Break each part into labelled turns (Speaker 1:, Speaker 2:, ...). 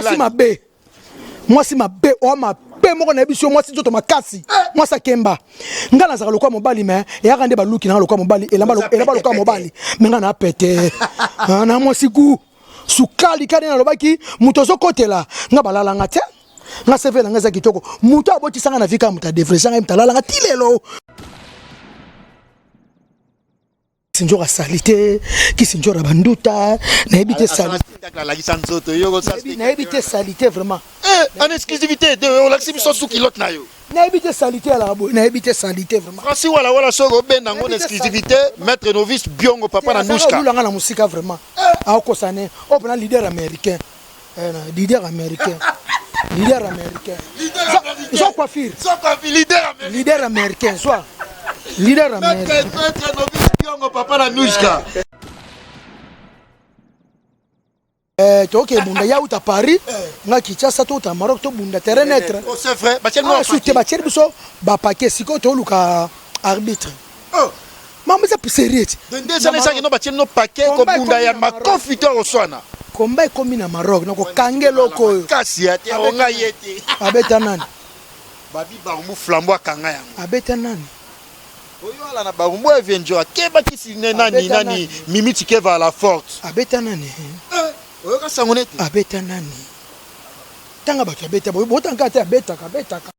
Speaker 1: Mwasi mabe, mwasi mabe, oa mabe moko nayebi biso mwasi nzoto makasi, eh. mwasi akemba. Nga nazalaka lokola mobali mais eyaka nde baluki nanga lokola mobali, elamba elamba lokola mobali. Mais nga na pete. Ah, na mwasi goût. Sukali kani nalobaki moto azokotela nga balalanga te. Nga CV na nga eza kitoko. Moto abotisa nga na vie kaka moto adevresa nga moto alalanga ti lelo. Kisinjora salite, Kisinjora banduta, nayebi te salite. Nayebi te salite vraiment.
Speaker 2: Eh, en exclusivité, de olakisi biso sous culotte na yo.
Speaker 1: Nayebi te salite ala boye, nayebi te salite vraiment.
Speaker 2: Francis wala wala soko obenda ngo en exclusivité, maître novice Biongo papa na Nouchka.
Speaker 1: Lula nga na musika vraiment. Eh. Akosane, oyo leader américain. Eh, leader américain. Leader américain. Zwa coiffure.
Speaker 2: Zwa coiffure, leader américain.
Speaker 1: Leader américain, zwa. Leader américain.
Speaker 2: Maître novice Biongo papa na Nouchka.
Speaker 1: Eh, toke bunda ya uta Paris, eh. nga Kinshasa to uta Maroc to bunda terrain neutre.
Speaker 2: Oh, c'est vrai. Batieli
Speaker 1: ah, te batieli biso ba paquet sikoyo toluka arbitre. Oh. Mama eza sérieux ti.
Speaker 2: Nde eza nesaki no batieli no paquet kobunda ya makofi to koswana.
Speaker 1: Combat ekomi na Maroc na kokanga eloko oyo.
Speaker 2: Kasi ya te onga ye te.
Speaker 1: Abeta nani?
Speaker 2: Babi barumbu flambeau akanga yango.
Speaker 1: Abeta nani?
Speaker 2: Oyo ala na barumbu evenjo akeba kisi ne nani nani Mimi Tshikeva la forte.
Speaker 1: Abeta nani?
Speaker 2: Eh, oyoka sango nete.
Speaker 1: Abeta nani? Tanga bato abeta botanga te abetaka abetaka.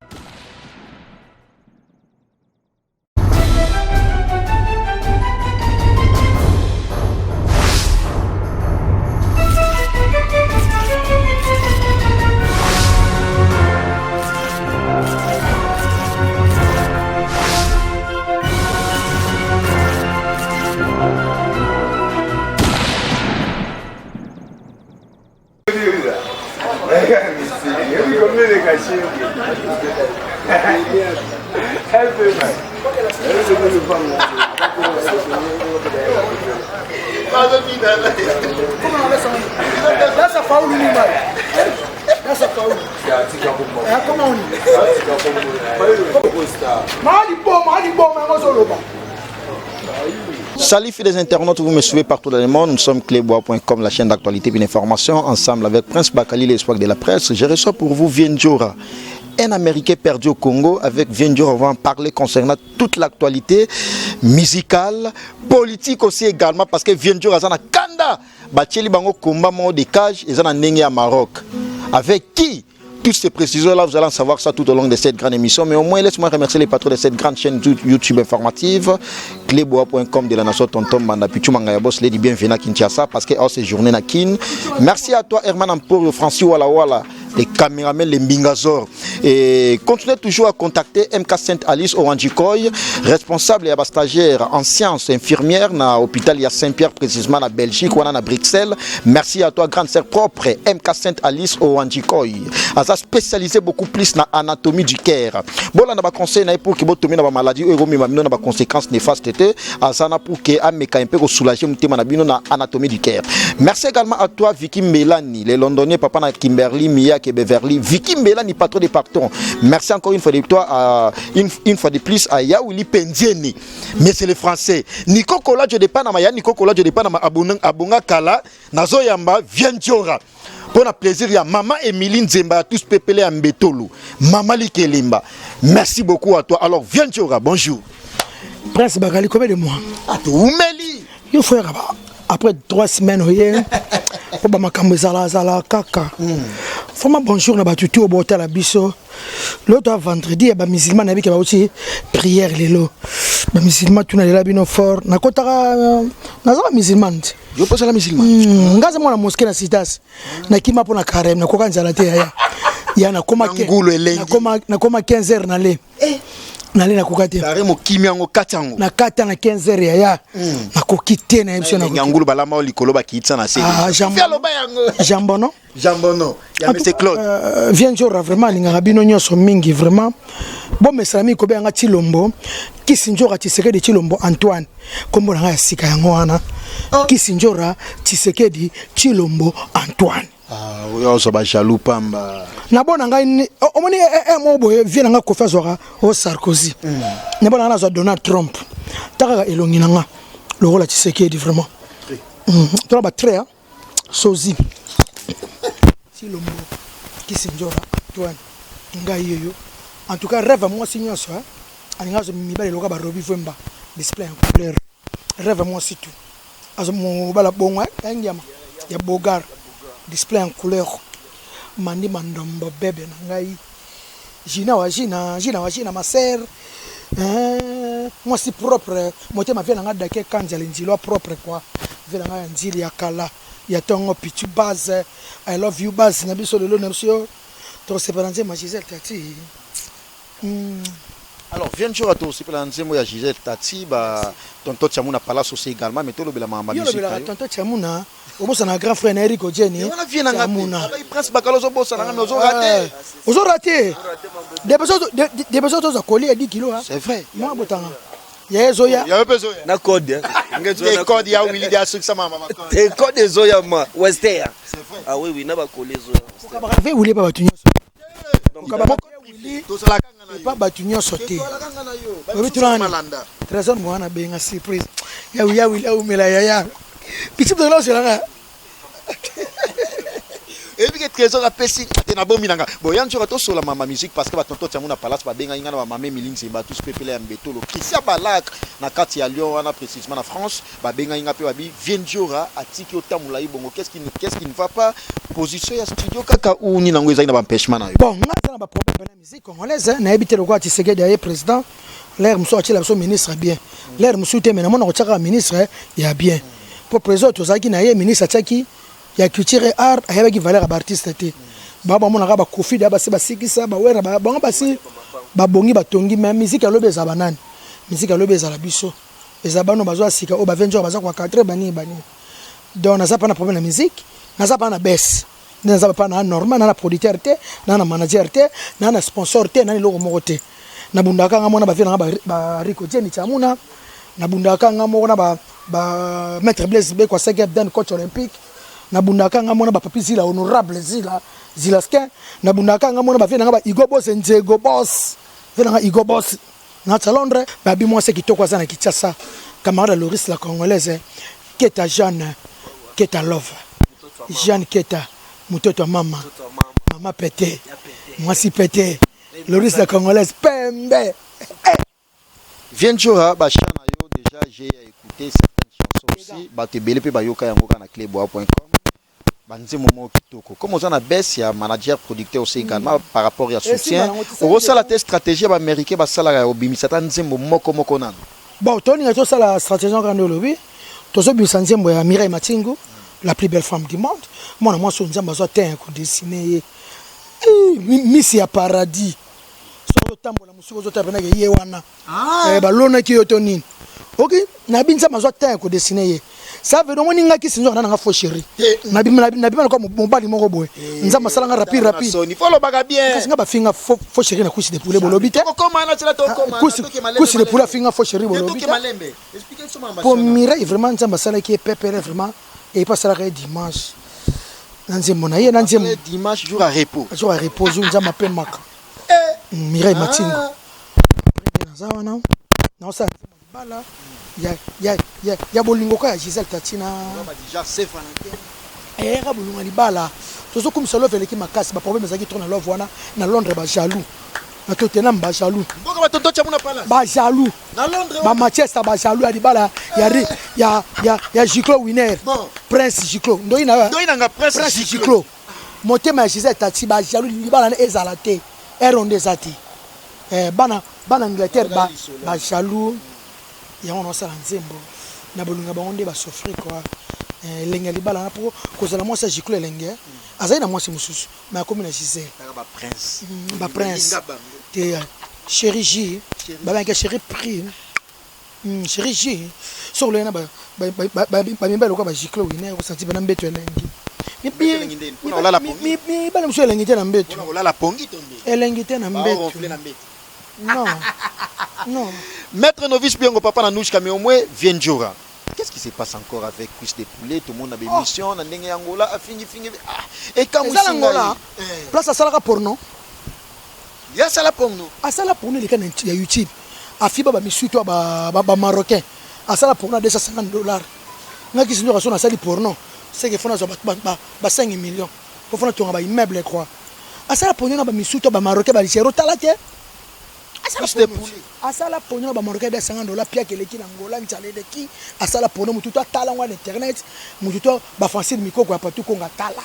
Speaker 2: Salut fidèles internautes, vous me suivez partout dans le monde. Nous sommes clébois.com, la chaîne d'actualité et d'information, ensemble avec Prince Bakali, l'espoir de la presse. Je reçois pour vous Viendjora, un Américain perdu au Congo. Avec Viendjora, on va en parler concernant toute l'actualité musicale, politique aussi également, parce que Viendjora, aza na kanda, batieli bango combat moko de cage, eza na ndenge ya Maroc. Avec qui toutes ces précisions-là, vous allez en savoir ça tout au long de cette grande émission. Mais au moins, laisse-moi remercier les patrons de cette grande chaîne YouTube informative, cléboa.com de la nation Tonton Manda Pichu Mangaya Boss, Lady Bienvenue à Kinshasa, parce que oh, c'est journée na Kin. Merci à toi, Herman Amporio, Francis Walla Walla, les caméramens, les Mbingazor. Et continuez toujours à contacter MK Sainte Alice Oranjikoy, responsable et stagiaire en sciences infirmières na hôpital ya Saint-Pierre, précisément na Belgique, ou na Bruxelles. Merci à toi, grande sœur propre, MK Sainte Alice Oranjikoy. Aza spécialisé beaucoup plus na anatomie du cœur. Bolanda ba conseil na pour que botomi na ba maladie oyo ekomema bino na ba conséquences néfastes te. Aza na pour que ameka un peu ko soulager motema na bino na anatomie du cœur. Merci également à toi Vicky Melani, les Londoniens papa na Kimberly, Mia et Beverly. Vicky Melani, patron des patrons. Merci encore une fois de toi, à, une, une fois de plus à Yaouli Pendieni. Mais c'est le français. Nico Kolajo de Panama, ya Nico Kolajo de Panama, Abonga, Abonga Kala, Nazoyamba, Viendjora. Pour la plaisir, il y a Maman Émilie Nzemba, tous pepele à Mbetolo. Maman Likelemba. Merci beaucoup à toi. Alors, Viendjora, bonjour.
Speaker 1: Prince Bakali, combien de mois?
Speaker 2: Ah, Oumeli.
Speaker 1: Yo frère, après 3 semaines, oye, po ba makambo ezala ezala kaka. Vraiment bonjour na batu tout botala biso. L'autre vendredi ya ba musulman na biki ba uti prière lelo. Ba musulman tuna lela bino fort. Na kotaka naza musulman.
Speaker 2: Yo posa la musulman.
Speaker 1: Ngaza mwana mosquée na Citas. Na kima pona carême na koka nzala te yaya. Ya na koma na na koma 15 heures na le. Eh. Nale nakoka te.
Speaker 2: Carême okimi yango kati yango.
Speaker 1: Na kata na 15 heures yaya. Nakoki te na yebiso
Speaker 2: na. Ngulu balama likolo bakitsa na se.
Speaker 1: Ah, Jambono.
Speaker 2: Jambono. Ya Monsieur Claude.
Speaker 1: Euh, Viens Njora vraiment alingaka bino nyonso mingi vraiment. Bomesana mingi kobenga nga Tshilombo, Kisi Njora Tshisekedi Tshilombo Antoine. Kombo na nga ya sika yango wana. Oh. Kisi Njora Tshisekedi Tshilombo Antoine.
Speaker 2: Ah, oyo ozwa ba jaloux pamba.
Speaker 1: Na bona ngai omoni eh, eh, mo boye vie na nga Kofi azwaka o Sarkozy. Na bona nga nazwa Donald Trump. Taka elongi na nga lokola Tshisekedi vraiment. Tona ba trait hein. Sozi. Tshilombo Kisindjora Antoine ngai yeyo en tout cas rêve ya mwasi nyonso hein alinga azwa mibali lokola ba Roby Vuemba display en couleur rêve ya mwasi tout azwa mobali ya bongo hein ngiama ya bogar display en couleur Mandy Mandombo bebe na ngai Gina wa Gina Gina wa Gina ma sœur hein mwasi propre motema vie na ngai Dake Kanza le nzilo propre quoi vie na ngai ya nzili ya kala ya tongo pichu base I love you base na biso lelo na biso yo tokosepela nzembo ya Gisèle Tati mm.
Speaker 2: Alors, viens Ndjora tosepela na nzembo ya Gisèle Tati ba tonton Tiamuna Palace aussi également mais tolobela makambo ya
Speaker 1: Yo
Speaker 2: musique
Speaker 1: lobelaka
Speaker 2: na yo.
Speaker 1: tonton Tiamuna obosana grand frère na Eric Ojeni
Speaker 2: Wana vie na nga te.
Speaker 1: Tiamuna
Speaker 2: Abai Prince Bakalo ozobosana nga mais ozo rater.
Speaker 1: Ozo rater. Depeso toza colis ya 10 kilos hein.
Speaker 2: C'est vrai.
Speaker 1: Mwa botanga. Ya ezoya.
Speaker 2: Ya yo pe ezoya.
Speaker 3: Na code. Hein.
Speaker 2: Te code ya Willy de asukisa mama ba code.
Speaker 3: Te code ezoya ma Wester.
Speaker 2: C'est vrai.
Speaker 3: Ah oui oui na ba colis ezoya.
Speaker 1: Okabaka ve Willy pa batu nyonso. Okabaka Willy
Speaker 2: tozalaka nga na yo.
Speaker 1: Pa batu nyonso te.
Speaker 2: Tozalaka nga na yo.
Speaker 1: Oyebi tuna nani? Trésor mwana benga surprise. Ya ya Willy aumela yaya. Pichi bdongela oselanga.
Speaker 2: Oyebi ke Trésor apesi nga te nabomi na nga. Bon ya nzoka tosola mama musique parce que ba tonton Tiamou na palace babengaki nga na ba mama Emilie Nzemba tous pepele ya Mbetolo Christian Balak na kati ya Lyon wana précisément na France babengaki nga pe babi vieux Ndjora atiki yo temps molayi bongo qu'est-ce qui qu'est-ce qui ne va pas position ya studio kaka ou nini yango ezali na ba empêchement na yo.
Speaker 1: Bon nga naza na ba problème na musique congolaise nayebi te lokola Tshisekedi aye président l'air mosusu atiela biso ministre bien l'air mosusu te mais namona kotia kaka ministre ya bien po président tozalaki na ye ministre atiaki ya culture et art ayebaki valeur ya ba artiste te bango bamonaka ba Koffi da basi basikisa ba Werra bango basi babongi batongi mais musique ya lobi ezala banani musique ya lobi ezala biso ezala bano bazwa sika oyo ba vieux nzoka baza ko encadrer banini banini donc naza pa na problème na musique naza pa na baisse nde naza pa na normal na na producteur te na na manager te na na sponsor te na eloko moko te nabundaka nga mona ba vieux na nga ba Rico Jenny Chamuna nabundaka nga moko na ba ba maître Blaise Bekwa 5e dan coach olympique nabundaka nga mona ba papi Zila honorable Zila Zilaskin nabundaka nga mona ba vieux na nga ba Hugo Boss Nzego Boss vieux na nga Hugo Boss na Londres babi mwasi kitoko aza na Kinshasa camarade Loris la congolaise Keta Jeanne Keta Love Jeanne Keta mutoto ya mama mama pete mwasi pete Loris la congolaise pembe eh.
Speaker 2: Viens Ndjora ba chants na yo dejà j'ai écouté certaines chansons aussi bato ebele pe bayoka yango kaka na cleboa.com ba nzembo moko kitoko comme oza na baisse ya manager producteur aussi également par rapport ya soutien okosala te stratégie ya ba américain basalaka ya kobimisa ata nzembo moko moko nanu.
Speaker 1: Bon tolinga tosala stratégie kaka nde olobi tozobimisa nzembo ya Mireille Matingu la plus belle femme du monde mwana mwasi oyo nzambe azwa temps ya kodessine ye misi ya paradis soki ozotambola mosuku ozotala mpenza ke ye wana ah. Eh, balonaki yo to nini oki nayebi nzambe azwa temps ya kodessine ye ça veut omoni nga kisi nzoka nanga faux chéri nabima lokola mobali moko boye eh, nzambe asala nga rapide rapide kasi nga bafinga faux chéri na cuisse de poulet bolobi te ah, cuisse de poulet afinga faux chéri bolobi te po Mireille vraiment nzambe asalaki ye pepele vraiment epa asalaka ye dimanche na nzembo na ye na nzembo
Speaker 2: dimanche jour à repos
Speaker 1: jour à repos jour nzambe apemaka eh. Mireille Matingo ah. Naza wana naosala nzembo libala ya, ya, ya, ya bolingo ka ya Gisèle Tatina eyaka bolingo ya libala tozokumisa love eleki makasi baproblème ezalaki trop na love wana na Londres ba jaloux na Tottenham ba jaloux ba jaloux ba Manchester ba jaloux ya libala ya ya ya ya Giclo Winner bon. Prince Giclo ndoyi na
Speaker 2: ndoyi na nga Prince,
Speaker 1: Prince Giclo motema ya Gisèle Tati ba jaloux libala na ezala te eronde eza te eh, bana bana Angleterre ba ba jaloux yango na sala nzembo na bolinga bango nde ba souffrir quoi eh, elenge ya libala na po kozala mwasi ya Giclo elenge azali na mwasi mosusu mais akomi na Gisèle
Speaker 2: ba prince
Speaker 1: ba prince te chéri J babengaka chéri prix chéri J soki oloyi na bamibali lokola ba Giclo Winner osanti bana mbeto elengi mibali mosusu elengi te na mbeto elengi te na mbeto non non
Speaker 2: Maître Novice Biongo papa na Nouchka mais au moins vieux Ndjora qu'est-ce qui se passe encore avec cuisse de poulet tout le monde a des missions na ndenge ya Angola afingi fingi ah ekamwisi
Speaker 1: eza na Angola place asalaka porno
Speaker 2: ya sala porno
Speaker 1: asala porno eleka na ya YouTube afiba ba misutu ya ba marocain asala porno ya 250 dollars nga kisi ndoka so nasali porno seke fo nazwa ba 5 millions. Po fona tonga ba immeuble croix. Asala pognon na ba misuto ba marocain ba ligero tala te. Asala pognon na ba marocain de 50 dollars piaka eleki na Angola nzala eleki asala pognon mutu to atala ngo na internet mutu to ba Francine Mikoko ya Patou Konga atala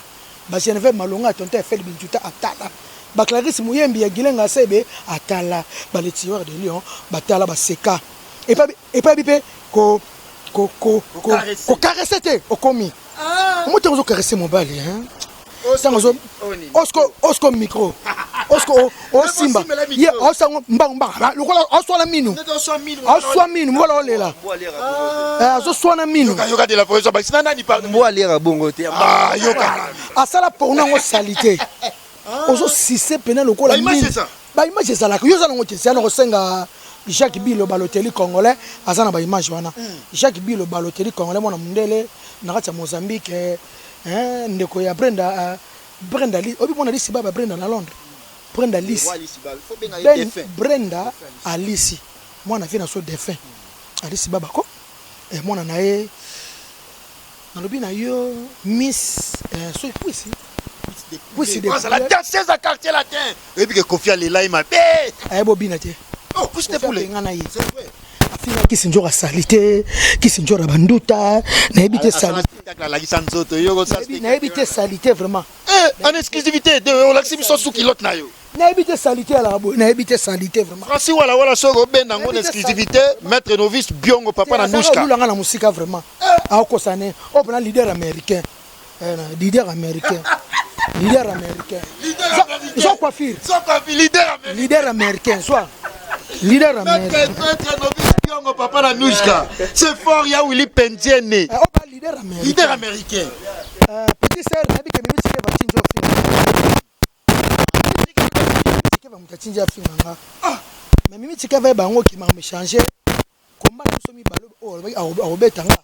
Speaker 1: ba Geneviève Malonga ya tonton Eiffel Binjuta atala ba Clarisse Muyembi ya Guylain Ngasebe atala ba les tueurs de lion batala baseka epai bi pe ko ko ko ko caresser te okomi omo ntango ozo caresser mobali hein ntango ozo osko osko micro osko osimba ye osango mbangu mbangu lokola oswana minu oswa minu mobali olela azoswana minu
Speaker 3: mbwa aliaka bongo te
Speaker 1: asala porno yango salite ozosise mpena lokola minu baimage ezalaka yo oza nango te zana kosenga Jacques Bilo Balotelli congolais aza na baimage wana. Jacques Bilo Balotelli congolais mwana mundele na kati ya Mozambique eh, ndeko ya Brenda Brenda obi mwana Lisi baba Brenda na Londres Brenda Lisi ben, Brenda Alisi mwana vie na so défunt Alisi baba ko eh, mwana na ye nalobi na yo miss eh, soki kwisi kwisi de
Speaker 2: la danseuse ya quartier latin oyebi ke Koffi alelai mabe.
Speaker 1: Ayebi obina te.
Speaker 2: Oh, cuisse de poulet
Speaker 1: nga na ye afinga kisi nzora sali te kisi nzora banduta nayebi te sali
Speaker 2: alakisa nzoto yo
Speaker 1: nayebi te sali te vraiment.
Speaker 2: En exclusivité de olakisi biso suki lot na yo.
Speaker 1: Nayebi te sali te alaka boye nayebi te sali te vraiment.
Speaker 2: Francis wala wala soki obenda yango na exclusivité maître novice Biongo papa na Nouchka.
Speaker 1: Olulanga na mosika vraiment akosane oyo mpena leader américain. Leader américain. Leader américain. Zwa coiffure. Leader américain. Zwa. Leader américain.
Speaker 2: Maître novice Biongo papa na Nouchka. C'est fort ya Willy Pendiene.
Speaker 1: Oba leader américain.
Speaker 2: Leader américain.
Speaker 1: Petit sœur nayebi ke mimi tike batinzi ofinga. Tike ba mutu atinzi afinga nga. Mais mimi tike va bango ki makambo changer. Combat na biso mibale oyo alobaki akobeta nga.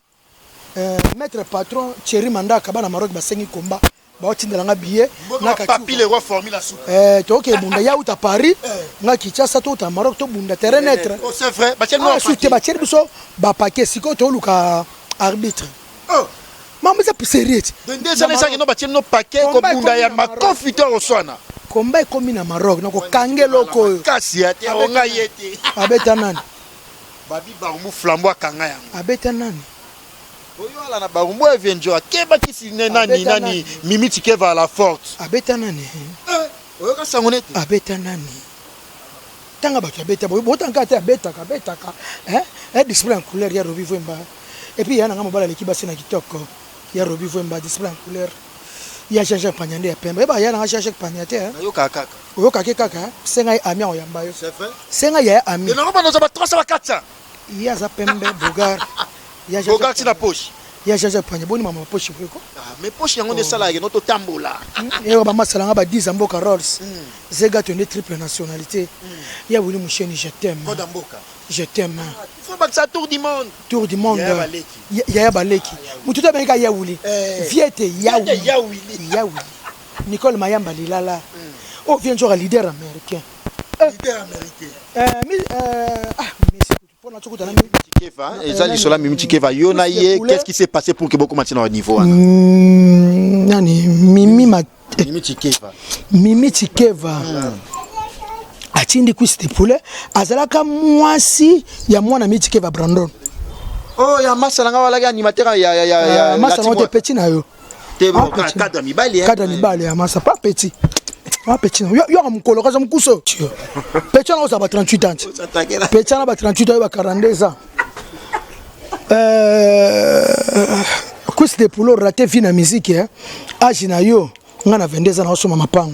Speaker 1: Maître patron Thierry Mandaka bana Maroc basengi combat baotindela nga billet
Speaker 2: na Papi le roi formule
Speaker 1: soupe. Toke bunda ya uta Paris nga Kinshasa to uta Maroc to bunda terrain neutre.
Speaker 2: Oh c'est vrai, ba tieni
Speaker 1: te ba tieni biso ba paquet siko to luka arbitre.
Speaker 2: Oh
Speaker 1: Mama eza sérieux.
Speaker 2: Nde eza nesaki no ba tieni no paquet ko bunda ya makofi to oswana.
Speaker 1: Combat ekomi na Maroc nako kange loko oyo.
Speaker 2: Kasi ya te onga yete.
Speaker 1: Abeta nani?
Speaker 2: Babi barumbu flambeau akanga yango.
Speaker 1: Abeta nani?
Speaker 2: Oyo ala na barumbu evenjo akeba kisi ne nani nani Mimi Tshikeva à la forte.
Speaker 1: Abeta nani?
Speaker 2: Oyoka sango nete.
Speaker 1: Abeta nani? Tanga bato abeta boyo botanga te abetaka abetaka hein eh display en couleur ya Robi Vwemba. Et puis ya nanga mobala leki basi na kitoko ya Robi Vwemba display en couleur. Ya Jean-Jacques Panyande ya pembe. Eba ya nanga Jean-Jacques Panyande te hein.
Speaker 2: Nayoka kaka.
Speaker 1: Oyoka ke kaka senga ye ami oyamba yo.
Speaker 2: C'est vrai.
Speaker 1: Senga ya ami.
Speaker 2: Et nango banoza ba 300 ba 400.
Speaker 1: Ye aza pembe bogar.
Speaker 2: Ya Bogar ti na poche.
Speaker 1: Ya Jean-Jacques Panya boni mama poche boyeko.
Speaker 2: Ah mais poche yango nde sala yake no totambola.
Speaker 1: Eyo ba masala nga ba 10 mboka Rolls. Zega tonde triple nationalité. Ya Willy Musheni je t'aime.
Speaker 2: Koda mboka.
Speaker 1: Je t'aime.
Speaker 2: Il faut bakisa tour du monde.
Speaker 1: Tour du monde.
Speaker 2: Yaya Baleki.
Speaker 1: Yaya Baleki. Mutu to benga ya Willy. Viete ya Willy.
Speaker 2: Ya Willy.
Speaker 1: Ya Willy. Nicole Mayamba Lilala. Oh vient genre leader américain.
Speaker 2: Leader américain.
Speaker 1: Mais pona tokutana
Speaker 2: Mimi Tshikeva, eza lisola Mimi Tshikeva yo na ye, qu'est-ce qui s'est passé pour que beaucoup matina au niveau wana?
Speaker 1: Nani Mimi ma
Speaker 2: Mimi Tshikeva.
Speaker 1: Mimi Tshikeva. Atindi cuisse de poulet, azalaka mwasi ya mwana Mimi Tshikeva Brandon.
Speaker 2: Oh ya masa nanga wala animateur ya ya ya ya
Speaker 1: masa na te petit na yo.
Speaker 2: Te bon cadre mibali.
Speaker 1: Cadre mibali ya masa pas petit. Ah petit yo yo mukolo kaza mukuso. Petit na oza ba 38 ans. Petit na ba 38 ans ba 42 ans. Cuisse de poulet raté vie na musique hein. Âge na yo nga na 22 ans na osoma mapango.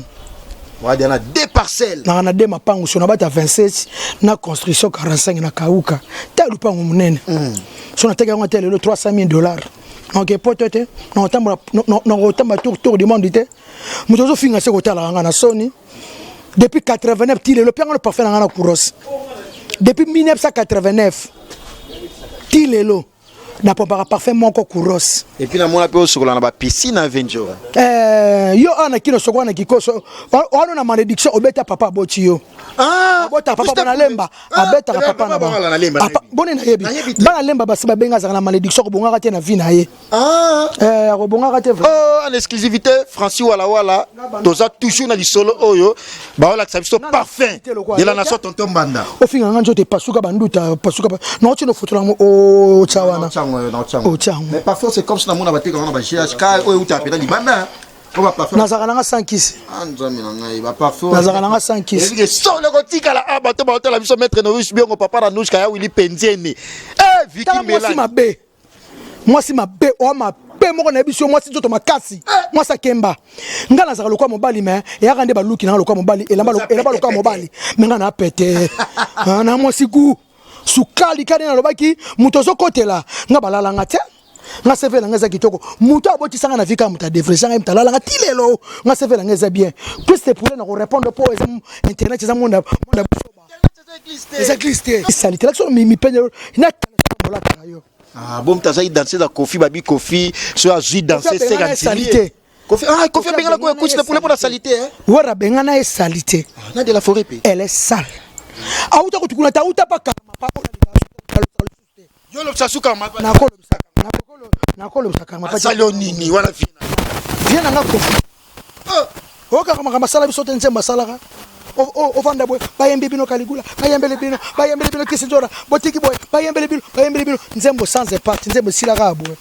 Speaker 2: Wadi na deux parcelles.
Speaker 1: Na na deux mapango so na bata 27 na construction 45 na kauka. Ta lupango munene. So na teka yango te lelo 300 000 dollars. Ok poto te na otambola na otamba tour du monde te. Moto azofinga se kotala nga na soni depuis 89 ti lelo mpe nga parfait na nga na Kouros depuis 1989 ti lelo. Napompaka parfum moko Kouros.
Speaker 2: Et puis namona mpe osokola na bapiscine na Venjora.
Speaker 1: Eh, yo awa na kino sokola na kikoso wana na malédiction obeta papa aboti yo.
Speaker 2: Ah,
Speaker 1: abotaka papa bana lemba
Speaker 2: ah,
Speaker 1: abetaka papa na bango boni nayebi bana lemba basi babenga azalaka na malédiction akobongaka te na vie na ye.
Speaker 2: Ah.
Speaker 1: Eh, akobongaka te
Speaker 2: oh, en exclusivité Francis Walawala toza toujours na lisolo oyo baolakisa biso parfum de la nation tonton Mbanda
Speaker 1: ofinga nga nzoto epasuka banduta pasuka naoti nofotola yango otya wana otya yango
Speaker 2: mais parfum c'est comme si namona batekaka na ba GHK oyo euta pena libanda
Speaker 1: nazalaka nanga sans kisi
Speaker 2: ah,
Speaker 1: nazalaka nanga sans kisi
Speaker 2: solo kotikala a ah, bato baotala biso maître Norus Biongo papa na Nouchka ya Willy Penzieni eh Vicky
Speaker 1: Melani mabe mwasi mabe oa mabe moko nayebi biso mwasi nzoto makasi eh. mwasi akemba nga nazalaka lokola mobali me eyaka nde baluki nanga lokola mobali elamba lokola mobali me nga na pete ah, na mwasi gu sukali kani nalobaki moto azokotela nga balalanga te nga seve na nga eza kitoko moto abotisa nga na vie kaka moto adevresa ngai moto alalanga ti lelo nga seve na nga eza bien plus te poulet na korépondre mpo eza internet eza monde ya busoba eza glisse te salite lakisa mipende na molataka yo
Speaker 2: ah bon moto azali danse na kofi babi kofi so azwi danse seka
Speaker 1: salite
Speaker 2: kofi ah kofi abengana ko ekuti na poulet mpo na salite hein
Speaker 1: wara abengana ye salite
Speaker 2: ah, na de la forêt pe
Speaker 1: elle est sale auta kutukuna ta auta pa kama pa
Speaker 2: yo lobisa suka
Speaker 1: nakolobisa nakolobisa kama
Speaker 2: asali yo nini wana vie
Speaker 1: vie na nga kofi oh. okaka makambo asala biso te nzembo asalaka ovanda boye bayembi bino kaligula bayembeli bino bayembeli bino kisinzora botiki boye bayembeli bino bayembeli bino nzembo sans impact nzembo esilaka boye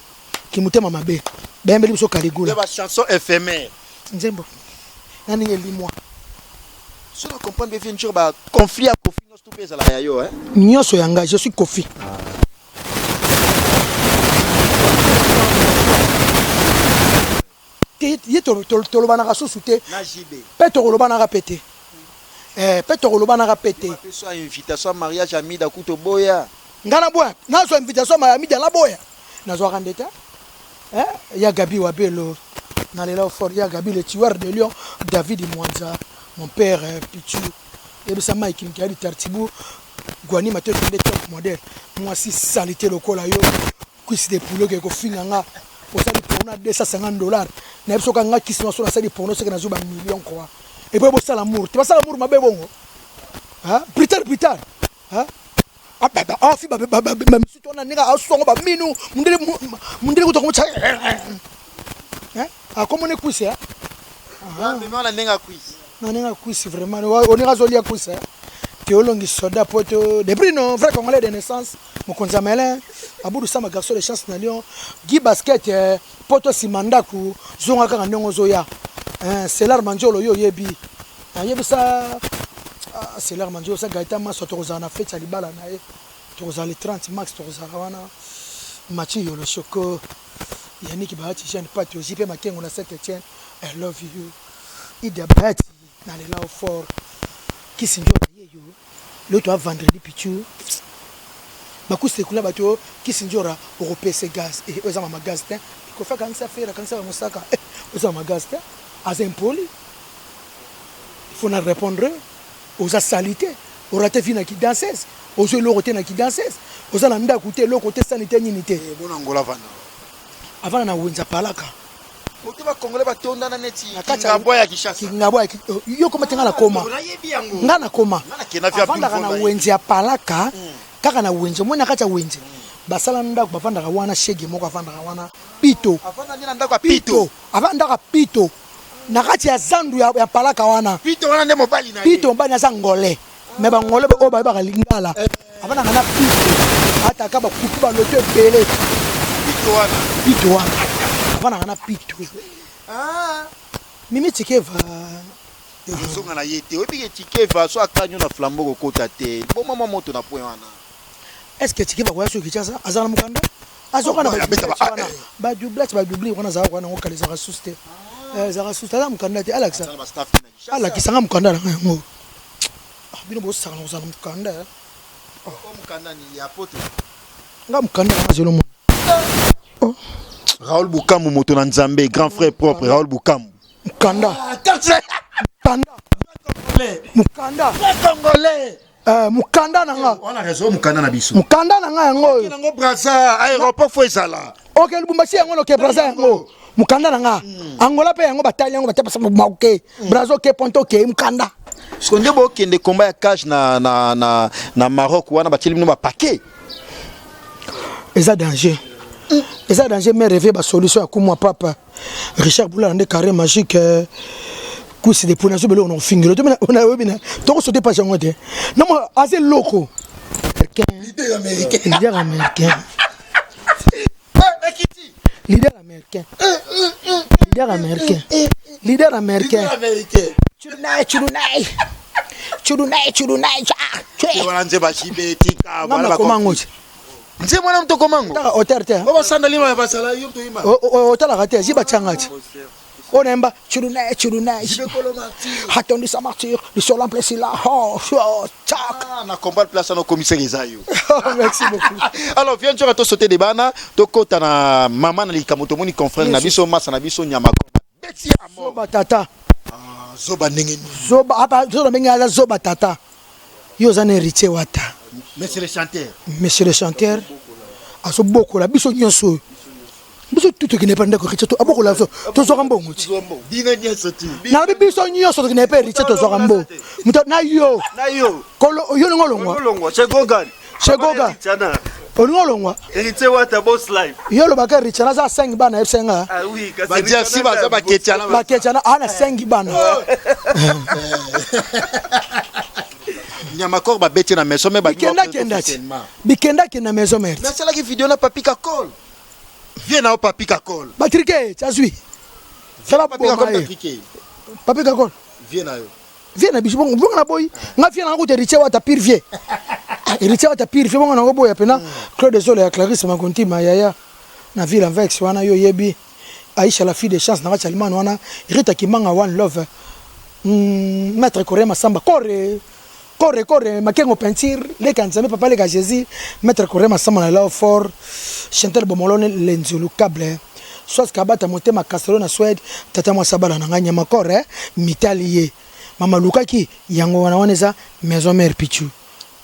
Speaker 1: kimotema mabe bayembeli biso kaligula
Speaker 2: ba chanson éphémère
Speaker 1: nzembo na ndenge elimwa
Speaker 2: so na comprendre bien bien ba conflit ya kofi nyonso mpe ezalaka ya yo
Speaker 1: nyonso ya ngai je suis kofi ah. Ye tolobanaka susu te mpe tokolobanaka mpe te eh, mpe tokolobanaka mpe te
Speaker 2: invitation mariage amida kutu oboya
Speaker 1: ngai naboya nazwa invitation ya amida naboya nazwaka nde te eh, ya gabi wabelo nalela fort ya gabi le tueur de lion david mwanza mon père eh, pichu yebisa mike mkiadi tartibu gwani matoki nde top modèle mwasi salite lokola yo Cuisse de poulet oke kofinga nga osali porno ya 250 dollars nayebi soki nga kisi na so nasali porno soki nazwi ba million quoi et puis bosala amour te basala amour mabe bongo hein plus tard plus tard hein afi bamisutu wana ndenge aswango baminu mundele mundele kuta komotya hein akomoni cuisse hein
Speaker 2: na ndenge ya cuisse
Speaker 1: na ndenge ya cuisse vraiment oninga azolia cuisse hein teolongi soda poto de brino vrai congolais de naissance Mokonzi ya Melin, Abudu Samba garçon de chance na Lyon, Guy Basket eh, poto sima ndaku, zonga kaka ndenge ozoya. Eh, Selar Manjolo yo oyebi. Ayebisa ah, Selar Manjolo sa Gaëtan Maso tokozala na fete ya libala na ye. Tokozala le 30 max tokozala wana. Mathieu Yolo Shoko, Yannick Bahati Jeanne Pato, JP Makengo na Saint-Etienne, I love you. Ida Bahati na lela fort. Kisi njo ye yo. L'autre a vendredi pichu. Bakusi kuna bato kisi njora okopesa gaz eh, oza mama gaz te kofi akangisa fere akangisa bamosaka eh, oza mama gaz te aza impoli il faut na répondre oza sali te orate vie na kidanseuse ozwa eloko te na kidanseuse oza na ndako te eloko te sani te nini te
Speaker 2: eh, bona angola vanda
Speaker 1: avanda na wenza palaka
Speaker 2: Ote ba congolais batondana neti Kingabwa ya Kinshasa.
Speaker 1: Kingabwa ya oh, yo koma te nga na koma. Nga na koma. Avandaka na wenze ya palaka hmm. kaka na wenze omoni na kati ya wenze. Hmm. Basala ndako bavandaka wana shege moko avandaka wana pito.
Speaker 2: Avanda na ndako ya pito.
Speaker 1: Avanda ndako ya pito. Na kati ya zandu ya, ya palaka wana.
Speaker 2: Pito wana nde mobali na
Speaker 1: ye. Pito mobali aza ngolais. Mais ba ngolais oyo bayebaka lingala. Eh. Avandaka na pito. Ataka bakupi baloto ebele.
Speaker 2: Pito wana.
Speaker 1: Pito wana. Avandaka na pito. Ah. Mimi Tshikeva.
Speaker 2: Ozonga na ye te. Oyebi ke Tshikeva so akangi yo na flambeau kokota te. Boma mwa moto na point wana.
Speaker 1: Est-ce que Tshikeva akoya soki Kinshasa? Azala na mokanda? Azoka na ba doublage ba doublure wana azalaka wana yango kala ezalaka susu te. Eh, ezalaka susu te. Aza mokanda te. Alakisa. Alakisa nga mokanda na nga yango. Ah, bino bosakana kozala na mokanda eh.
Speaker 2: Oh. Mokanda ni ya poto.
Speaker 1: Nga mokanda na zelo mo.
Speaker 2: Oh. Raoul Bukambu moto na Nzambe, grand frère propre Raoul Bukambu.
Speaker 1: Mokanda.
Speaker 2: Ah,
Speaker 1: mokanda. Mokanda.
Speaker 2: Congolais.
Speaker 1: Mokanda na nga.
Speaker 2: Wana raison, mokanda na biso.
Speaker 1: Mokanda na nga yango oyo.
Speaker 2: Nango Braza, aéroport fo ezala.
Speaker 1: Oke Lubumbashi yango, oke Braza yango, mokanda na nga. Angola mpe yango, batali yango, batia pasa oke Braza, oke Ponte, oke mokanda.
Speaker 2: Parce que nde bokende combat ya cage na Maroc wana, batieli bino bapaquet.
Speaker 1: Eza danger, eza danger, mais rêve basolution ya kumwa papa Richard Boulala nde carré magique, kusi de pona azobela oyo na ofingelo oyebi na tokosote page yango te. Nomo aza eloko.
Speaker 2: Leader américain.
Speaker 1: Leader américain, leader américain, leader américain, leader américain.
Speaker 2: Américain.
Speaker 1: Churunai, churunai, churunai, churunai.
Speaker 2: Wana nze bashibe tika.
Speaker 1: Ngamba komango ti.
Speaker 2: Nze mwana moto komango.
Speaker 1: Taka hotel te.
Speaker 2: O basandali basala yo toyimba.
Speaker 1: Otalaka te, zi batianga ti oyo nayemba churunai, churunai, atondisa martyr lisolo en place la, oh, tchak.
Speaker 2: Ah, na comprendre place wana commissaire eza yo.
Speaker 1: Merci beaucoup.
Speaker 2: Alors, viens nzoka, tosote de bana, tokɔta na mama na likambo. Tomoni confrère na biso, masa na biso, nyama beti ya mort.
Speaker 1: Zoba tata.
Speaker 2: Ah, zoba ndenge nini?
Speaker 1: Zoba apa? Zoba ndenge aza zoba tata. Yo oza na Héritier Wata.
Speaker 2: Monsieur le chanteur.
Speaker 1: Monsieur le chanteur azobokola biso nyonso oyo. Biso tu tokende epa ndako Héritier, abokola biso, tozwaka mbongo ti.
Speaker 2: Bino nyonso tu.
Speaker 1: Nalobi biso nyonso tokende epa Héritier, tozwaka mbongo. Moto na yo.
Speaker 3: Na yo.
Speaker 1: Kolo yo olingo olongwa.
Speaker 3: Olongwa chez Gogan.
Speaker 1: Chez Gogan. Olingo olongwa.
Speaker 3: Héritier Wata boss life.
Speaker 1: Yo olobaka Héritier naza 5 bana, yebisa nga.
Speaker 3: Ah oui, kasi.
Speaker 2: Badiasi baza baketiana.
Speaker 1: Baketiana aa na 5 bana.
Speaker 2: Nyamakor babeti na maison me.
Speaker 1: Bikendakenda ti, bikendakenda maison mère.
Speaker 2: Nasalaki video na Papi Kakol, vie na yo Papi Kakol.
Speaker 1: Batrike ti azwi sala.
Speaker 2: Papi Kakol.
Speaker 1: Boma ye.
Speaker 2: Batrike.
Speaker 1: Papi Kakol.
Speaker 2: Vie na yo.
Speaker 1: Vie na biso bongo, bongo na boyi nga vie na nga kuta Héritier Wata pire vie. Ah, Héritier Wata pire vie, bongo nango boya pena Claude Zolo ya Clarisse Makontima yaya na ville anvex wana. Yo oyebi Aisha, la fille de chance na kati ya Allemagne wana, Rita Kimanga, one love. Maître Coré Masamba, kore kore kore makengo peinture leka Nzambe papa leka Jésus. Maître Coré Masamba na lao fort. Chantal Bomolone Lenzulu câble soit kabata motema Castelo na Suède. Tata mwasi abala na ngai nyama kore mitali ye mama lukaki yango wana. Wana eza maison mère pichu,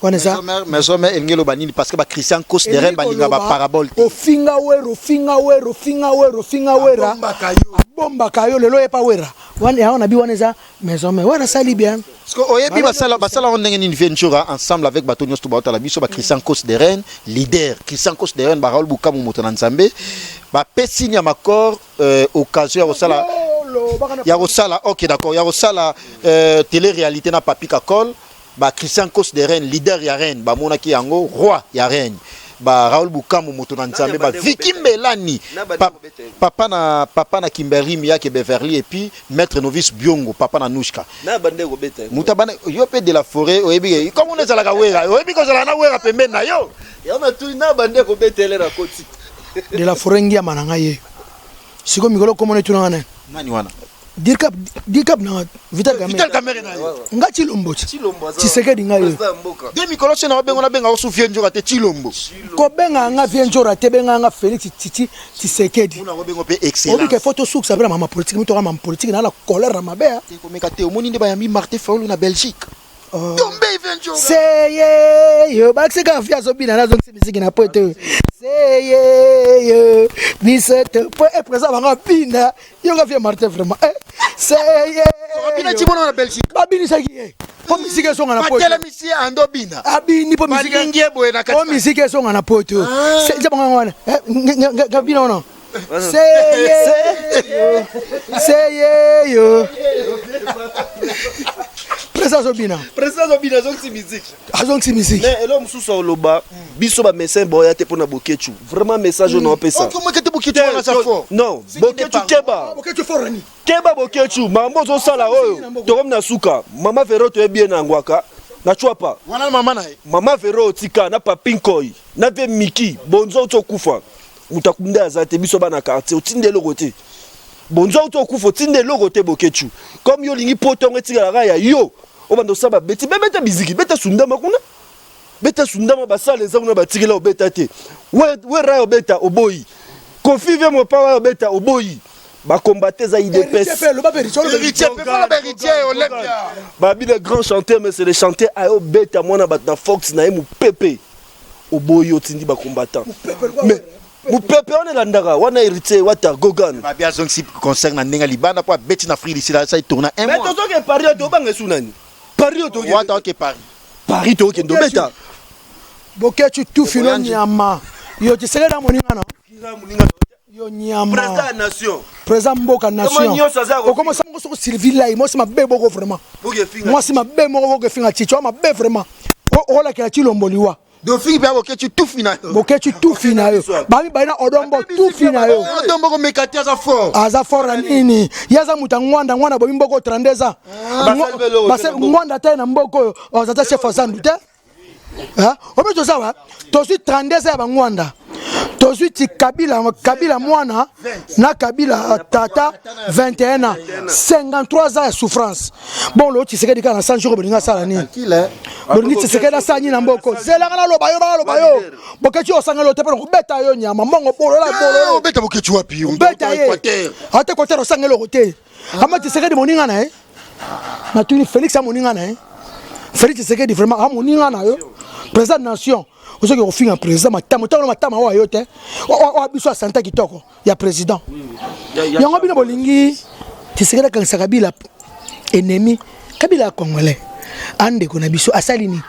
Speaker 1: wana eza.
Speaker 2: Maison mère elingi eloba nini? Parce que bachristian cause de reine balinga baparabole te.
Speaker 1: Ofinga Wera, ofinga Wera, ofinga Wera, ofinga Wera.
Speaker 2: Abombaka yo.
Speaker 1: Abombaka yo lelo oyepa Wera wana yango na bi wana eza maison mère wana asali bien.
Speaker 2: Parce que oyebi basala ngo ndenge nini, vie Njora, ensemble avec bato nyonso to baotala biso, bachristian cause de reine, leader Christian cause de reine, baraul Bukamu, moto na Nzambe, bapesi Nyamakor occasion ya kosala ya kosala, ok d'accord, ya kosala télé réalité na Papi Kakol. Bachristian cause de reine, leader ya reine, bamonaki yango, roi ya reine, ba Raoul Bukamu, moto na Nzambe, ba Viki Mbelani, papa na Kimberly Miyake Beverly, et puis maître novice Biongo, papa na Nushka.
Speaker 3: Na bande kobeta.
Speaker 2: Moto abana yo mpe de la forêt. Oyebi comme on ezalaka Wera, oyebi kozala na Wera pembeni na yo.
Speaker 3: Yango na tuni na bande kobeta elera koti.
Speaker 1: De la forêt ngiama na ngai ye sikoyo mikolo komona etunanga nani.
Speaker 2: Nani wana?
Speaker 1: Dircab, dircab na Vital.
Speaker 2: Vital Kamerhe na yo.
Speaker 1: Nga Chilombo ti.
Speaker 3: Chilombo aza
Speaker 1: Tshisekedi ngai yo.
Speaker 3: Président ya mboka.
Speaker 2: De mikolo se na obengo, nabenga osu vie Nzoka te, Chilombo.
Speaker 1: Kobenga nga vie Nzora te, benga nga Félix Titi Tshisekedi.
Speaker 2: Mpona kobengo mpe
Speaker 1: Obi ke
Speaker 2: excellence.
Speaker 1: Fo tosukisa mpe na mama politique, mitoka mama politique na colère na mabe, ah.
Speaker 2: Te komeka te. Omoni nde bayambi Martin Fayulu na Belgique, tombe vie Nzoka.
Speaker 1: Seye yo bakisika fi azobina, nazongisi misiki na po ete seye yo biso to po e président bango abina yoka vie Martin vraiment, eh, seye.
Speaker 2: Bina Chibona na Belgique.
Speaker 1: Babinisaki ye mpo misiki ezonga na poto.
Speaker 2: Batelemisi ye ando bina.
Speaker 1: Abini mpo misiki.
Speaker 2: Balingi ye boye na kati.
Speaker 1: Mpo misiki ezonga na poto. Nzembo bango wana. Eh, bina wana seye seye yo président azobina.
Speaker 3: Président azobina, azongisi musique.
Speaker 1: Azongisi misiki.
Speaker 3: Mais eloko mosusu aloba biso bamédecin boya te mpona Bokechu. Vraiment, message oyo naopesa.
Speaker 2: Okomekete Bokechu wana aza fort.
Speaker 3: Non, Bokechu keba.
Speaker 1: Bokechu forani.
Speaker 3: Keba Bokechu, makambo ozosala oyo, tokomi na suka. Mama Vero toyebi ye na ngwaka na Chwapa.
Speaker 2: Wana mama na ye.
Speaker 3: Mama Vero otika na Papi Nkoi na ve Miki Bonzo oti okufa, moto akunde aza te. Biso bana quartier otinda eloko te. Bonzo auti okufa, otinda eloko te. Bokechu, comme yo olingi poto yango etikalaka ya yo, obanda osala babeti bebeta biziki, beta sundama kuna, beta sundama, basala eza kuna, batikela obeta te. Wera obeta oboyi, Kofi vie mopa wa obeta oboyi. Bacombattants eza UDPS. Babi le grand chanteur, mais c'est le chanteur ayobeta mwana bato na Fox na ye mopepe. Oboyi, otindi bacombattant, mais mopepe wana elandaka wana Héritier Wata Gogan.
Speaker 2: Babi azongisi concert na ndenge ya libanda mpo abeti na Afrique d'ici, asali tourna un
Speaker 3: mais
Speaker 2: mois.
Speaker 3: Tozoke Paris, oyo tobanga esu nani? Paris oyo tokende.
Speaker 2: Wata oke Paris.
Speaker 3: Paris tokende obeta.
Speaker 1: Boketu tufino nyama yo tiseke na moninga na yo nyama.
Speaker 3: Président ya nation.
Speaker 1: Président mboka nation.
Speaker 3: Nyonso aza
Speaker 1: okoma sa moko soko Sylvie Lai, mwasi mabe boko vraiment. Mwasi mabe moko bokefinga Chicho mabe vraiment, okolakela Chilombo liwa.
Speaker 2: Dofiki mpe Boketu tufi na yo.
Speaker 1: Boketu tufi na yo, bamibali na Odombo tufi na yo.
Speaker 2: Odombo komeka te, aza fort.
Speaker 1: Aza fort na nini? Ye aza moto ya Ngwanda. Ngwanda bomi mboka 32 ans. Ngwanda te na mboka oyo aza ta chef azandu te. Obi toza wa tozwi 32 ans ya bangwanda, tozwi ti Kabila, Kabila mwana na Kabila tata 21 ans, 53 ans ya souffrance. Bon, lo Tshisekedi kaka na 100 jours, bolingi asala nini? Bolingi Tshisekedi asala nini na mboko? Zelanga naloba yo, baloba yo Bokeci osangeli yo te mpona kobeta yo nyama mbongo bolola bololo.
Speaker 2: Obeta Bokeci wapi?
Speaker 1: Beta ye ate Équateur, osangeli oko te. Ama Tshisekedi moninga na ye, natuni Félix, amoninga na ye Félix Tshisekedi vraiment amoninga na yo? Président nation, ozoki kofinga président matama ntango na matama oyo ayo te, oyo biso asanta kitoko ya président yango. Bino bolingi Tshisekedi akangisa Kabila ennemi. Kabila ya Congolais, andeko na biso, asali nini?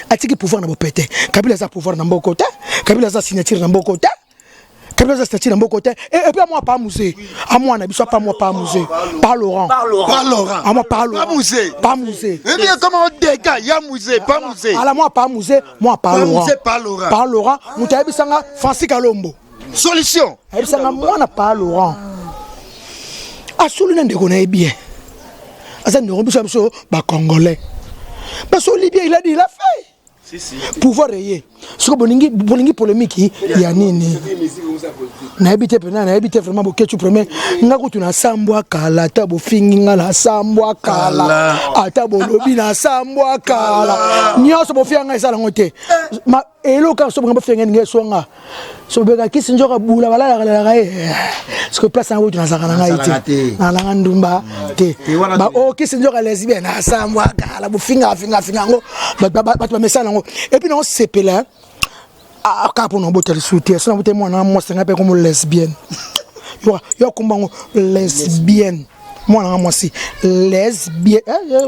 Speaker 1: Atiki pouvoir na bopete. Kabila aza pouvoir na mboko te, Kabila aza signature na mboko te, Kabila aza signature na mboko te. Et puis amwa pa Mzee, amwa na biso pa mwa pa Mzee, pa Laurent.
Speaker 2: Pa Laurent.
Speaker 1: Amwa pa Laurent.
Speaker 2: Pa Mzee.
Speaker 1: Pa Mzee.
Speaker 2: Eh bien, comment dégâts ya Mzee, pa Mzee.
Speaker 1: Ala mwa pa Mzee, mwa pa Laurent.
Speaker 2: Pa Laurent.
Speaker 1: Pa Laurent, moto ayebisanga Francis Kalombo.
Speaker 2: Solution.
Speaker 1: Ayebisanga mwana pa Laurent asoli na ndeko na ye bien, aza ndeko biso ya biso bacongolais basoli bien. Il a dit, il a fait. Pouvoir eye soki bolingi, bolingi polémique ya nini? Nayebi te mpena, nayebi te vraiment. Boketu premier, nga kutu nasambwa kala. Ata bofingi nga, nasambwa kala. Ata bolobi, nasambwa kala. Nyonso bofinga nga, esala yango te. Eloko so bonga bofinga ninga eswanga so bobeka kisi nzoka bula balalaka lalaka ye soki place yango kutu nazalaka na ngai te, nalanga ndumba te. O kisi nzoka lesbien, nasambwa kala. Bofingaka fingafinga yango, bato bamesana yango. Et puis naosepela kaka mpona obota lisusu te. So nabote mwana mwasi ngai mpe komo lesbienne, yo akomba yango lesbienne, mwana nga mwasi lesbienne,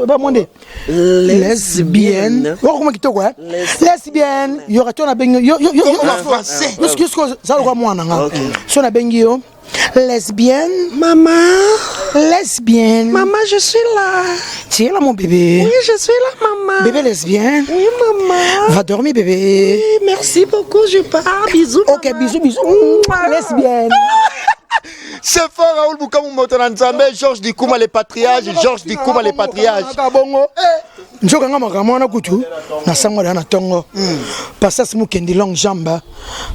Speaker 1: bamonde lesbienne okoma kitoko lesbienne. Yoka to nabengi yo za lokwa mwana nga, so nabengi yo lesbienne.
Speaker 4: Maman.
Speaker 1: Lesbienne.
Speaker 4: Maman, je suis là.
Speaker 1: Tu es là, mon bébé?
Speaker 4: Oui, je suis là, maman.
Speaker 1: Bébé lesbienne.
Speaker 4: Oui, maman.
Speaker 1: Va dormir, bébé.
Speaker 4: Oui, merci beaucoup, je pars. Bisous.
Speaker 1: Ok, bisous, bisous. Lesbienne.
Speaker 2: C'est fort, Raoul Boukamou moto na Nzambe, Georges Dikouma les patriarches, Georges Dikouma les patriarches.
Speaker 1: Bongo nzoka nga makambo wana kutu nasango na ntongo. Pasas Mukendi, longue jambe,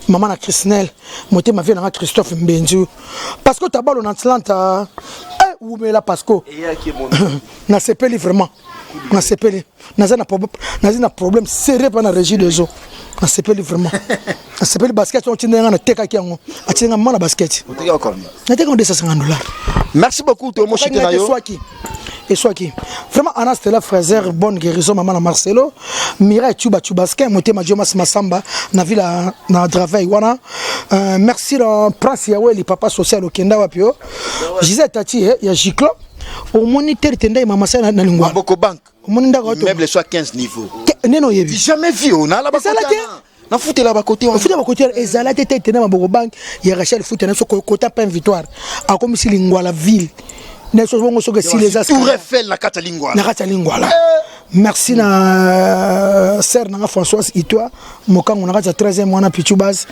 Speaker 1: mama na Chrisnel motema, vie nanga Christophe Mbenzu, parce que tabalo na Atlanta wumela, parce que nasepeli vraiment, nasepeli. Naza na problème sérieux mpa na Régie des eaux. Nasepeli vraiment, nasepeli. Basket oyo otindeli nga, natekaki yango. Atindeli nga mama na basket, nateki yango 250 $.
Speaker 2: Merci beaucoup, Tomo Chite na yo.
Speaker 1: Eswaki, eswaki vraiment. Ana Stella Fraser, bonne guérison, mama na Marcelo Mira Tuba Tubaskin motema, Jomas Masamba na ville na travail wana. Merci na Prince Yaweli, papa social. Okenda wapi yo? Gisèle Tati ya Giclo, omoni tere tenda mama sa na lingwa.
Speaker 2: Maboko Bank.
Speaker 1: Omoni ndako?
Speaker 2: Immeuble soit 15 niveaux.
Speaker 1: Nene oyebi.
Speaker 2: Jamais vu on a la
Speaker 1: Ezala te.
Speaker 2: Nafutela bakote wana.
Speaker 1: Ofuta bakote wana, ezala te te tena Maboko Bank ya Rachel Futa na so kota pain Victoire akomisi Lingwala ville na so bongo soki esili eza
Speaker 2: Tour Eiffel na kati ya Lingwala.
Speaker 1: Na kati ya Lingwala. Merci na sœur nanga Françoise Itoi Mokango na kati ya 13e wana Pichu Base.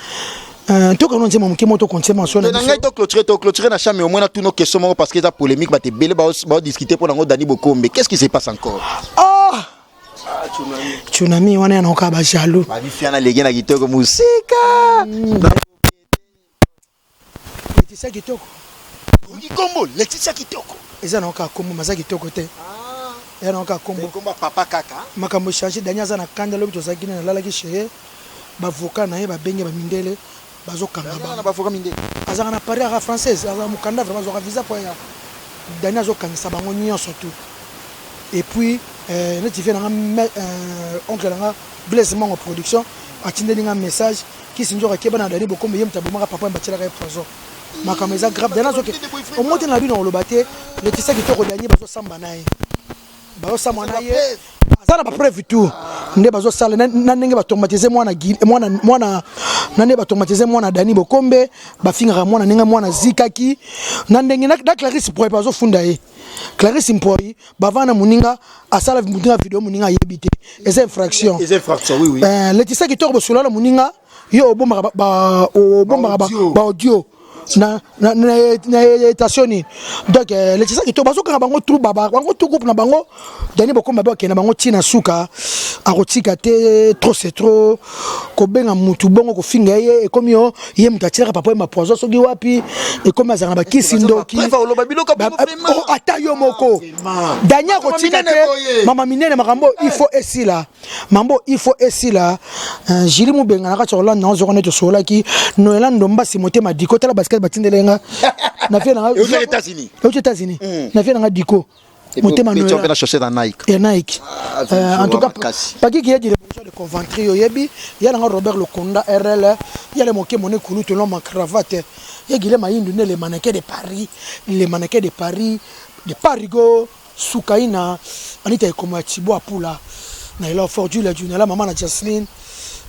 Speaker 1: Tokano nzembo moke mo tokontie maso
Speaker 2: na ngai, toclôturer na chambre. Au moins natuna question moko parce que eza polémique, bato ebele baodiscute mpo nango. Dani Bokombe, qu'est-ce qui se passe encore?
Speaker 1: Ah, tsunami wana ya naoka bajaloux.
Speaker 2: Babifiana lege na kitoko mosika.
Speaker 1: Leticia Kitoko.
Speaker 2: Kombo Leticia Kitoko.
Speaker 1: Eza naoka kombo maza kitoko te, eza naoka kombo.
Speaker 2: Kombo papa kaka.
Speaker 1: Makambo echange. Dani aza na kanda. Lobi tozalaki nde nalalaki chez bavocat na ye, babenge bamindele. Bazokanga bango. Azalaka na Paris, azalaka française, azalaka mokanda vraiment, azwaka visa po aya. Dani azokangisa bango nyonso tout. Et puis euh, neti vie na nga euh, oncle na nga Blaise Mango production atindeli nga message kisi nzoka keba na Dani Bokombe ye moto abomaka papa batielaka ye poison. Makambo eza grave. Dani azoke omoti na bino koloba te Laetitia Kitoko Dani bazosamba na ye. Bazosamba na ye. Aza na ba preuve tout nde bazosala na ndenge batraumatise mwana mwana mwana na ndenge batraumatise mwana Dani Bokombe bafingaka mwana ndenge mwana zikaki na ndenge na Clarisse Mpoyi bazofunda ye Clarisse Mpoyi bavanda moninga asala moninga video moninga ayebi te eza infraction
Speaker 2: eza infraction oui oui
Speaker 1: euh, Laetitia Kitoko bosolala moninga yo obombaka ba obombaka ba audio na na na na station nini donc euh, Laetitia Kitoko bazokanga bango tout baba bango tout groupe na bango Dani Bokombe bakende bango tina suka akotika te trop c'est trop kobenga mutu bongo kofinga ye ekomi yo ye mutu atielaka papa ye mapoison soki wapi ekomi azalaka na bakisi ndoki oh, ata yo moko Dani akotika te mama minene makambo il faut esila mambo il faut esila euh, Julie Mubenga na kati ya Hollande na ozoko neti osololaki Noela Ndombasi motema diko tala basket batindele nga na vie na nga
Speaker 2: Euti
Speaker 1: États-Unis na vie na nga diko motema
Speaker 2: Noela na chaussette ya Nike
Speaker 1: ya Nike ah, euh, en tout cas Paki qui a dit de Conventry oyebi ya na nga Robert Lokonda RL ya le moke mone kulutu l'homme en cravate ya Guilhem Mayindu ne le mannequin de Paris le mannequin de Paris de Parigo Sukaina Anita Ekomo ya Thibaut Apula na Ela Fort Julia Junela maman na Jasmine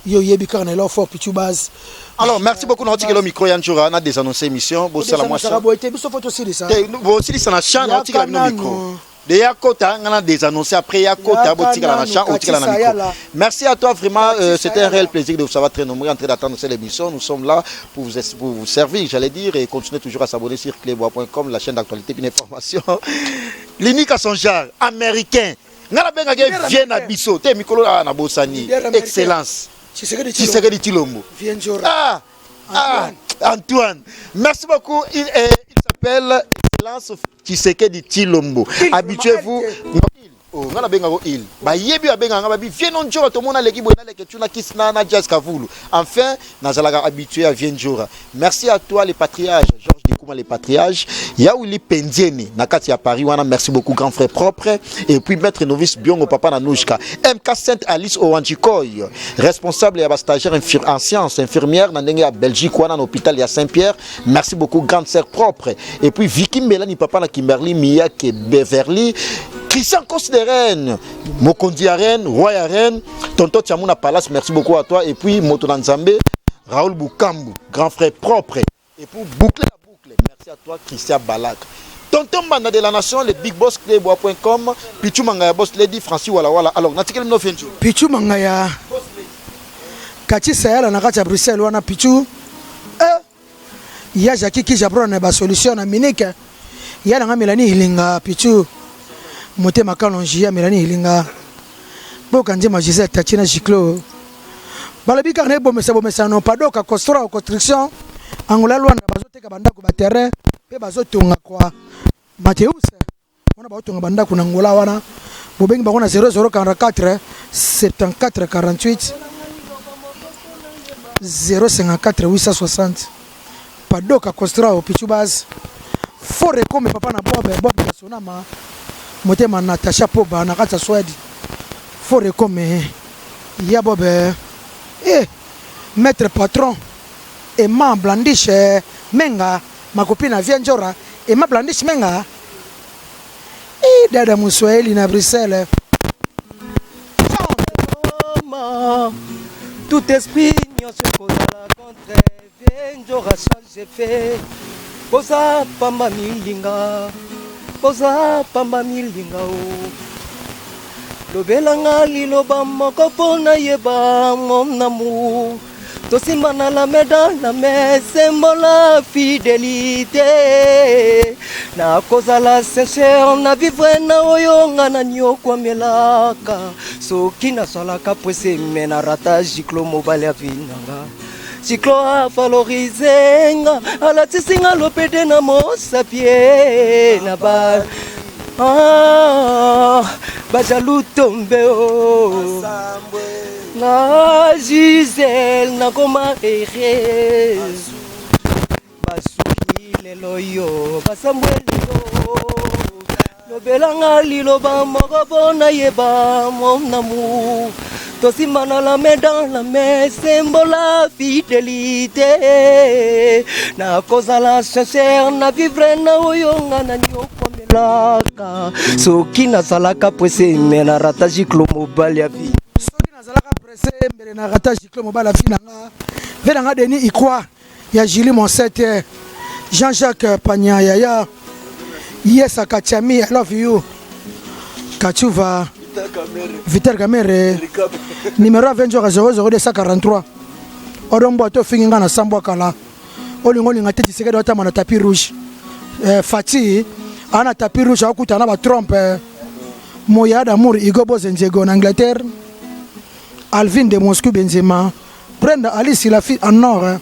Speaker 1: yo yebi kaka na Ela Fort Pichu Base.
Speaker 2: Alors merci beaucoup na tikelo micro ya Njura na désannoncer émission bosala moi
Speaker 1: ça. Boye te biso faut tosilisa.
Speaker 2: Te bosilisa na champ na tikela bino micro. De ya kota nga na désannoncer après ya kota botikala na champ otikala na micro. Merci à toi vraiment euh, c'était un réel plaisir de vous savoir très nombreux en train d'attendre cette émission. Nous sommes là pour vous, pour vous servir, j'allais dire, et continuer toujours à s'abonner sur cleboa.com, la chaîne d'actualité et d'information. L'unique à son genre, américain. Nga nabengaki ye vieux na biso te mikolo awa na bosani excellence Tshisekedi Tshilombo. Ah, ah, Antoine. Merci beaucoup. Il, eh, il s'appelle Excellence Tshisekedi Tshilombo. Habituez-vous. Oh, nga nabengako il bayebi babengaka nga babi vie no njora tomona aleki boye naleke tuna kisi na na jazz kavulu enfin nazalaka habitué ya vie njora merci à toi le patriarche Georges Dikuma le patriarche ya Willy Pendieni na kati ya Paris wana merci beaucoup grand frère propre et puis maître novice Biongo papa na Nouchka MK Sainte Alice Owanjikoy responsable ya ba stagiaire en sciences infirmière na ndenge ya Belgique wana na hôpital ya Saint-Pierre merci beaucoup grande sœur propre et puis Vicky Mbelani papa na Kimberly Miyake Beverly Christian Kos de Rennes Mokonzi ya Rennes roi ya Rennes tonton Tiamuna Palace merci beaucoup à toi et puis moto na Nzambe Raoul Bukambu grand frère propre et pour boucler la boucle merci à toi Christian Balak Tonton Banda de la Nation, le big boss cleboa.com, Pichu Mangaya Boss Lady, Francis Wala Wala. Alors, natikeli mino fenjo.
Speaker 1: Pichu Mangaya. Kati Sayala na kati ya Bruxelles wana Pichu. Eh ya Jackie Kijabro na ba solution na Munich. Ya nanga Melanie Ilinga Pichu. Motema Kalonji ya Melanie Ilinga. Boka nzema Gisèle Tati na Giclo. Balobi kaka na ebomesa bomesano padoka construire construction Angola Luanda bazoteka bandako ba terrain pe bazotonga kwa Mateus wana baotonga bandako na Angola wana bobengi bango na 0044 74 48 054 860 padoka construire Pichu Base fort ekome papa na Bob Bob Sonama motema Natacha Poba na kati ya Swede fort ekome ya Bob eh maître patron Emma Blandiche Menga ma copine na vie Njora Emma Blandiche Menga eh dada Muswahili na Bruxelles
Speaker 5: tout esprit nyonso ekozala contre vie Njora change fait boza pamba milinga boza pamba milinga o lobela nga liloba moko mpo nayeba mon amour tosimbana la main dans la main sembola fidelité nakozala sincère na vivre na oyo nga na nyokwamelaka soki nazalaka presse me na rata giclo mobali ya vie na nga giclo avalorise nga alatisi nga lopete na mosapie na ba ah, bajalou tombe o oh. Na Gisèle nakoma heureuse. Basuki lelo yo basambweli yo. Lobelanga liloba moko mpo nayeba mon amour. Tosimbana la main dans la main, sembola fidélité. Nakozala sincère na vivre na oyo nga na nyokomelaka. Soki nazalaka presse me na rata giclo mobali ya vie.
Speaker 1: Soki nazalaka presse mbele na rata giclo mobali ya vie na nga. Vie na nga Denis Ikwa ya Julie Monsete, Jean-Jacques Panya Yaya, Yes Akatiami, I love you. Kachuva Vital Kamere numéro 20 00243 odombo ata ofingi nga na sambwa kala olingo olinga te Tshisekedi otama na tapis rouge eh, Fatih ana tapis rouge akutana na ba trompe eh. Moya d'amour Hugo Bozenzego na Angleterre Alvin de Moscou Benzema Brenda Alice la fille en or eh.